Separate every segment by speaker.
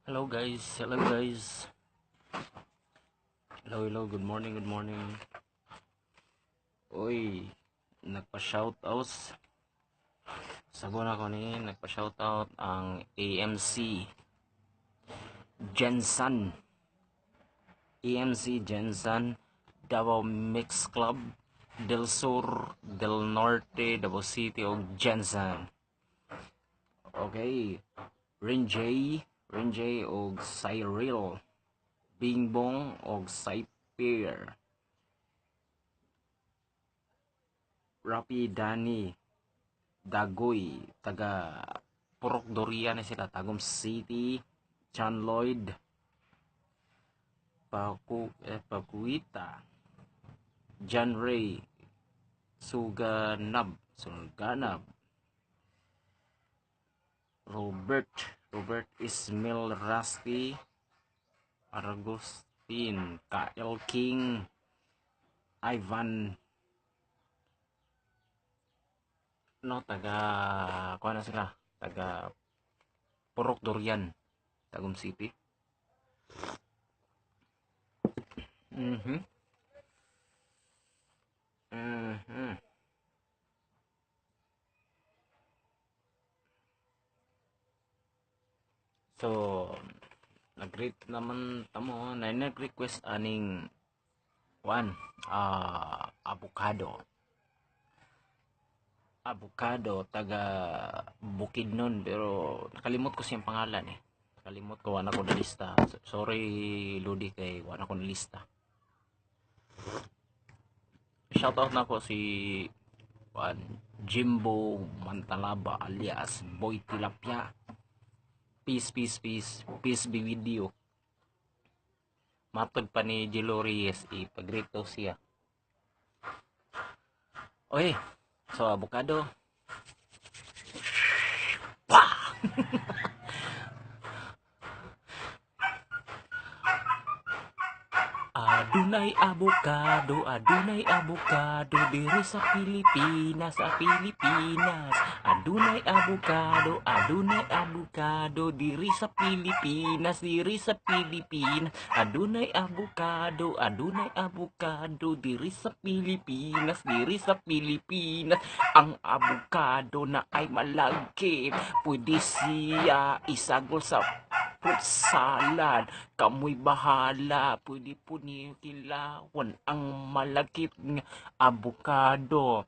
Speaker 1: Hello guys, hello guys. Hello, hello, good morning, good morning. Uy, nagpa-shout out. Sabon ako ni, nagpa-shout out ang AMC Jensen. AMC Jensen, Davao Mix Club, Del Sur, Del Norte, Davao City og Jensen. Okay. Renjay, Renjay og Cyril, Bingbong og Cypher. Rapi Dani Dagoy, taga Purok Doria na sila, Tagum City, Chan Lloyd, Paku, Pakuita, John Ray, Suganab, Suganab, Robert, Robert Ismail Rusty, Aragostin, Kyle King, Ivan, no, taga, kuha na sila, taga Purok Durian, Tagum City. So, nag-greet naman tamo, na nag-request aning one, avocado. Avocado, taga Bukidnon, pero nakalimot ko siyang pangalan eh. Nakalimot ko, wala ko na lista. Sorry, Lodi, kay wala ko na lista. Shoutout na ko si one, Jimbo Mantalaba alias Boy Tilapia. Peace, peace, peace. Peace be with you. Matod pa ni Jello Reyes, ipag-greet daw siya. Okay. So, avocado. Pa! Adunay abokado, adunay abokado diri sa Pilipinas, sa Pilipinas. Adunay abokado, adunay abokado diri sa Pilipinas, diri sa Pilipinas. Adunay abokado, adunay abokado diri sa Pilipinas, diri sa Pilipinas. Ang abokado na ay malagkit, pwede siya isagol sa fruit salad. Kamoy bahala, pwede po niyo kilawan ang malagkit nga abokado.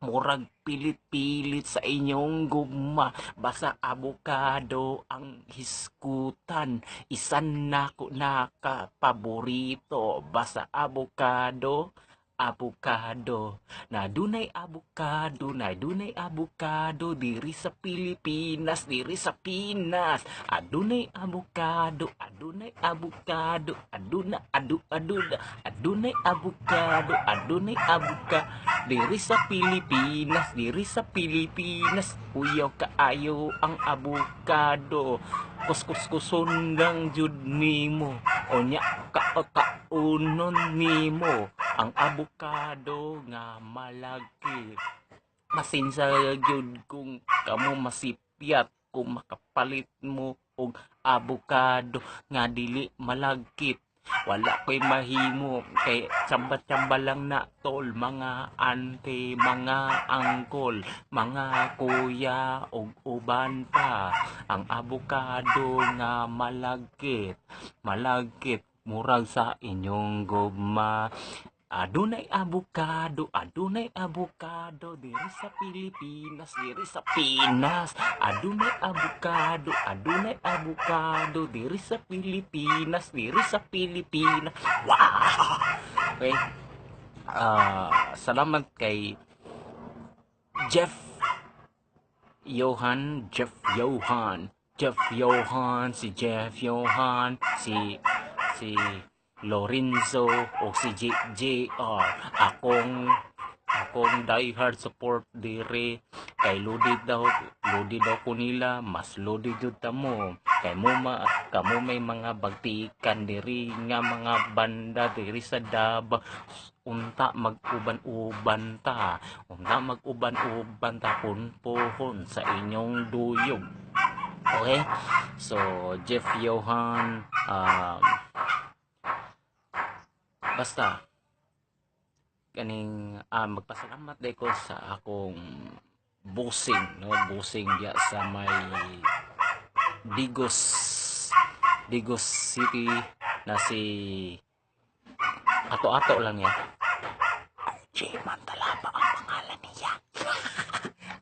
Speaker 1: Murag pilit-pilit sa inyong gugma, basta abokado ang hiskutan. Isa nako nakapaborito, basta abokado, abokado. Na dunay abokado, na dunay abokado diri sa Pilipinas, diri sa Pinas. Adunay abokado, adunay abokado, aduna adu aduna, adunay abokado, adunay abokado diri sa Pilipinas, diri sa Pilipinas. Uyaw kaayo ang abokado. Kuskus-kuson lang jud nimo. Unya kaunon nimo ang abokado nga malagkit. Masinsa gyud kung kamo masipyat kung makapalit mo og abokado nga dili malagkit. Wala ko'y mahimo kay tsamba-tsamba lang na tol, mga ante, mga angkol, mga kuya og uban pa. Ang abokado nga malagkit, malagkit murag sa inyong gugma. Adunay abokado, adunay abokado diri sa Pilipinas, diri sa Pinas. Adunay abokado, adunay abokado diri sa Pilipinas, diri sa Pilipinas. Wow! Okay. Salamat kay Jeff Johan, Jeff Johan, Jeff Johan, si Jeff Johan, si Lorenzo o si JR. Akong diehard support dire kay lodi daw ko nila, mas lodi jud ta mo kay mo ma kamo may mga bagtikan diri nga mga banda diri sa Davao. Unta mag-uban-uban ta, unta mag-uban-uban ta punpuhon sa inyong duyog. Okay? So, Jeff Johan, basta, kaning magpasalamat day ko sa akong bossing, no, bossing diya sa may Digos, Digos City na si ato-ato lang niya. RJ Mantalaba ang pangalan niya.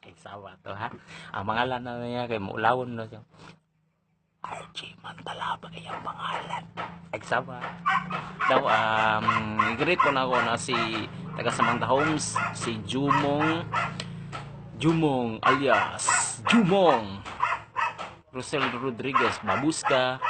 Speaker 1: Ay, sawa to ha. Ang pangalan na niya kay maulawon na siya. RJ Mantalaba ay ang pangalan. Ay, sawa. Daw, i-greet ko na ako na si taga Samantha Homes, si Jumong, Jumong alias Jumong, Rosel Rodriguez, Babuska,